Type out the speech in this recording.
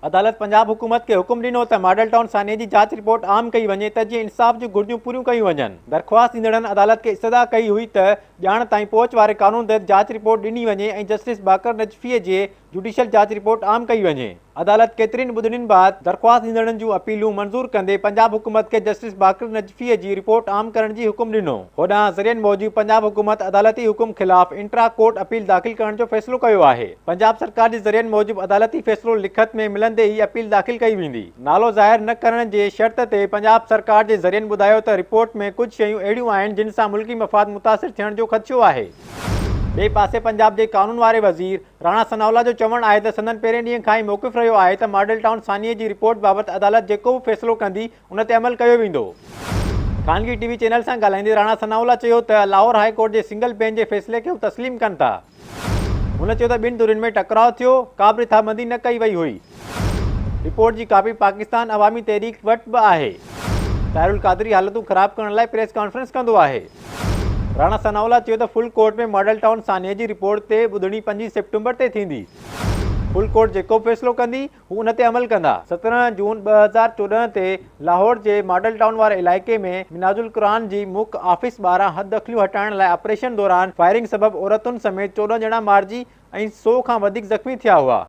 عدالت پنجاب حڪومت کي حڪم ڏنو ته ماڊل ٽائون سانحي جي جاچ رپورٽ عام ڪئي وڃي ته جيئن انصاف جون گهرجون پوريون ڪيون وڃن. درخواست ڏيندڙن عدالت کي استدعا ڪئي هئي ته ڄاڻ تائين پهچ واري قانون تحت جاچ رپورٽ ڏني وڃي ۽ جسٽس باقر نجفيء جي جوڊيشل جاچ رپورٽ عام ڪئي وڃي. عدالت ڪيترين ٻڌڻين بعد درخواست ڏيندڙن جون اپيلون منظور ڪندي پنجاب حڪومت کي جسٽس باقر نجفيء جي رپورٽ عام ڪرڻ جي حڪم ڏنو. هوڏانهن ذريعن موجب پنجاب حڪومت عدالتي حڪم خلاف انٽرا ڪورٽ اپيل داخل ڪرڻ جو فيصلو ڪيو آهي. پنجاب سرڪار جي ذريعن موجب عدالتي فيصلو لکت ۾ ملندي ئي اپيل داخل ڪئي ويندي. نالو ظاهر نه ڪرڻ جي شرط تي پنجاب سرڪار جي ذريعن ٻڌايو ته رپورٽ ۾ ڪجهه شيون اهڙيون آهن جن سان ملڪي مفاد متاثر ٿيڻ جو خدشو آهي. ٻئي پاسي پنجاب جي قانون واري وزير راڻا ثناء الله جو چوڻ آهي ته سندن پهرين ڏينهن کان ئي موقف رهيو آهي ته ماڊل ٽائون سانحي جي رپورٽ بابت عدالت جيڪو به فيصلو ڪندي ان تي عمل ڪيو ويندو. خانگي ٽي وي چينل سان ڳالهائيندي راڻا ثناء الله چيو ته لاهور هاء ڪورٽ جي سنگل بينچ جي فيصلي کي هو تسليم ڪن ٿا. هن چيو ته ٻن ڌرين ۾ ٽڪراء ٿيو، ڪا به رٿابندي نه ڪئي وئي هئي. رپورٽ جي ڪاپي پاڪستان عوامي تحريڪ وٽ به آهي. طاهر القادري حالتون خراب ڪرڻ لاء پريس ڪانفرنس ڪندو آهي. راڻا ثناء الله چيو ته فل ڪورٽ ۾ ماڊل ٽائون سانحي جي رپورٽ تي ٻڌڻي 25 سيپٽمبر تي ٿيندي. فل ڪورٽ جيڪو به فيصلو ڪندي، هو ان تي عمل ڪندا. 17 جون 2014 تي لاهور جي ماڊل ٽائون واري علائقي ۾ منهاج القرآن جي مک آفيس ٻاهران حددخليون هٽائڻ لاء آپريشن دوران فائرنگ سبب عورتن سميت 14 ڄڻا مارجي ۽ سئو کان وڌيڪ زخمي ٿيا هئا.